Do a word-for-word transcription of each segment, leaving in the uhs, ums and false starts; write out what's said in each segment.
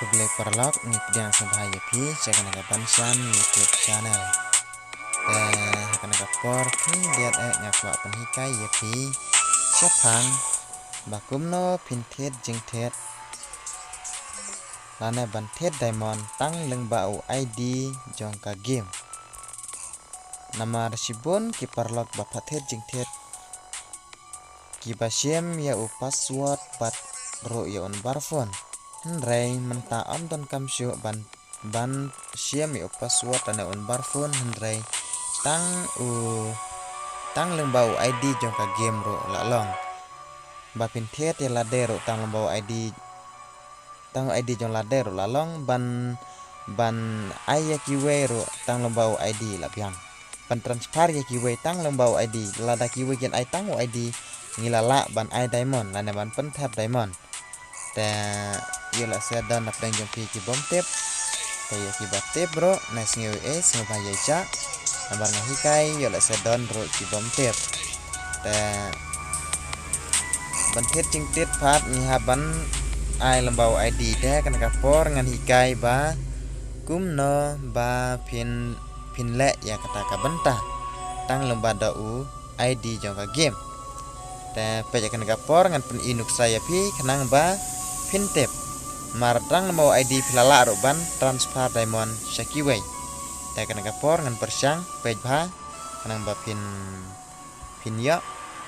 Khublei paralok, ngi pdiang sngewbha ïa phi sha kane ka Ban Shan YouTube channel. Te ha kane ka por khyndiat eh nga kwah pynhikai ïa phi shaphang ba kumno phin thied jingthied lane ban thied diamond tang lyngba u I D jong ka game. Namar shibun ki paralok ba pha thied jingthied kiba shim ïa u password bad ruh ïa u number phone. Hynrei mynta ym donkam shuh ban, ban shim ïa u password lane u number phone, hynrei tang u, tang lyngba u I D jong ka game ruh la long. Ba phin thied ïa lade ruh tang lyngba u I D, tang u I D jong lade ruh la long, ban, ban ai ïa kiwei ruh tang lyngba u I D la biang. Ban transfer ïa kiwei tang lyngba u I D, lada kiwei kin ai tang u I D, ngi la lah ban ai diamond lane ban pynthep diamond. Te ïoh lehse don na pdeng jong phi ki bym tip. Te ïa kiba tip ruh, nai sngew ei, sngewbha ïa shah. Namar nga hikai, ïoh lehse don ruh ki bym tip. Te ban thied jingthied pat ngi hap ban ai lyngba u I D. Te kane ka por ngan hikai ba kumno ba phin, phin leh ïa kata ka bynta tang lyngba da u I D jong ka game. Te peit ïa kane ka por ngan pyni nuksa ïa phi khnang ba phin tip. Namar tang lyngba u I D phi la lah ruh ban transfer diamond sha kiwei. Te kane ka por ngan pyrshang peit bha khnang ba phin, phin ïoh.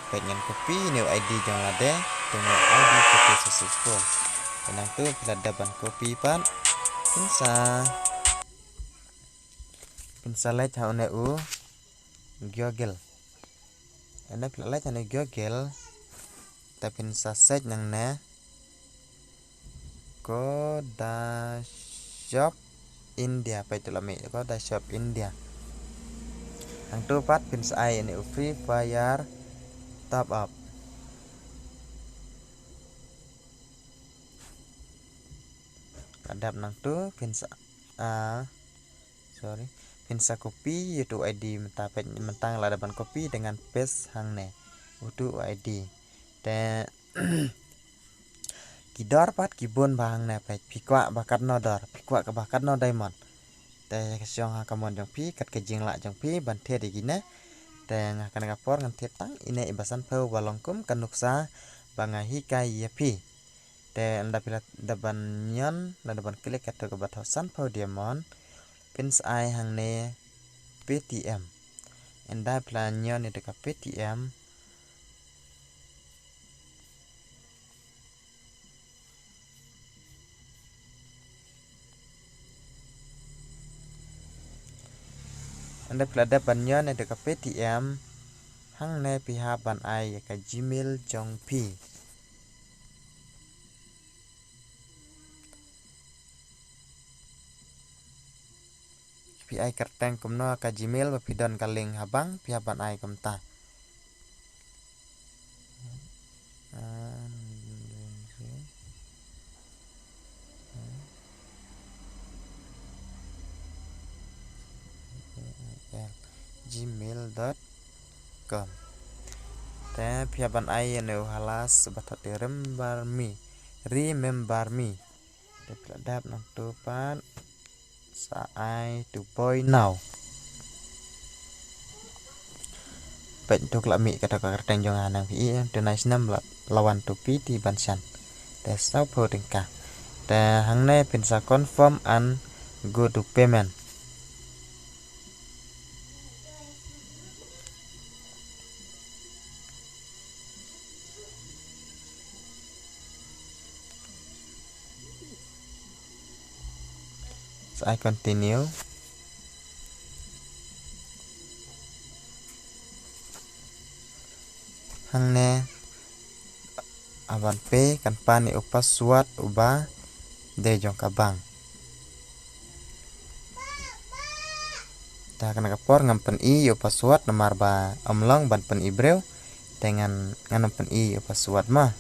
Peit ngan copy ïa u I D jong lade. Te une u I D copy successful. Te nangtu phi la dep ban copy pat, phin sa, phin sa leit ha une u Google. Une phi la leit ha une u Google. Te phin sa search nangne Codashop India, peit to la mih, Codashop India. Hangtu pat phin sa ai une u Free Fire top up. La dep nangtu phin sa, ah, sorry. Phin sa copy ïa utu u I D mynta, peit mynta nga la dep ban copy te ngan paste hangne utu u I D. Te ki dor pat ki bun bha hangne, peit phi kwah ba katno dor, phi kwah kaba katno diamond. Te ka shong ha ka mon jong phi, kat ka jinglah jong phi ban thied ïa kine. Te nga kane ka por ngan thied tang ine iba sanphew ba long kum ka nuksa ba nga hikai ïa phi. Te ynda phi la dep ban ñion, la dep ban click kato kaba thoh sanphew diamond, phin sa ai hangne Paytm. Ynda phi la ñion ïa ka Paytm, ynda phi la dep ban ñion ïa ka Paytm, hangne phi hap ban ai ïa ka Gmail jong phi. Phi ai kyrteng kumno ka Gmail ba phi don ka link ha bank, phi hap ban ai kumta. Gmail dot com. Te phi hap ban ai ïa une u halas ba thoh te remember me. Remember me. Te phi la dep nangtu pat sa ai to buy now. Peit to ka la mih kato ka kyrteng jong nga, nang phi i, to nai snem la, la wan to phi te ban shan. Te saw phew tyngka. Te hangne phin sa confirm and go to payment. Sa ai continue. Hangne, ha ban pay kan pan ïa u password uba dei jong ka bank. Te ha kane ka por ngam pyni ïa u password namar ba ym long ban pyni briew. Te ngan, ngan ym pyni ïa u password mo.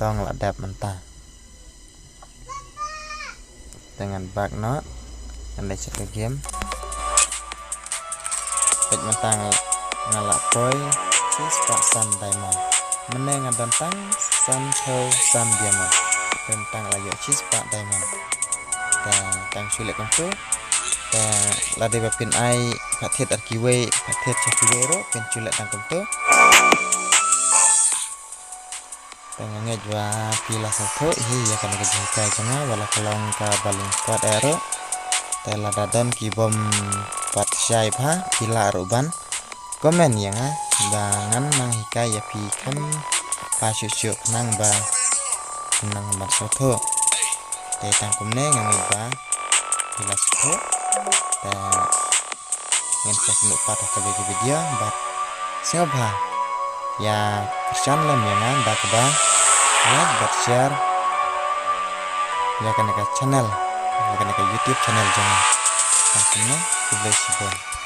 To nga la dep mynta. Te ngan back noh. Ngan leit sha ka game. Peit mynta nga la poi shispah san diamond. Mynne nga don tang sanphew san diamond. Pynban la ïoh shispah diamond. Te tang shu leh kumtu. Te lada ba phin ai pat thied ar kiwei, pat thied sha kiwei ruh, phin shu leh tang kumtu. Te nga ngeit ba phi la sngewthuh hi ïa kane ka jinghikai jong nga, wat la ka long kaba lyngkot eh ruh. Te lada don ki bym pat shai bha, phi lah ruh ban comment ïa nga, ba ngan nang hikai ïa phi kham bha shuh shuh khnang ba nang ban sngewthuh. Te tang kumne nga ngeit ba phi la sngewthuh. Te ngin sa sngewthuh pat ha ka video bad sngewbha ïa kyrshan lem ïa nga da kaba like bad share ïa kane ka channel, ïa kane ka YouTube channel jong nga. Tang kumne, khublei shibun.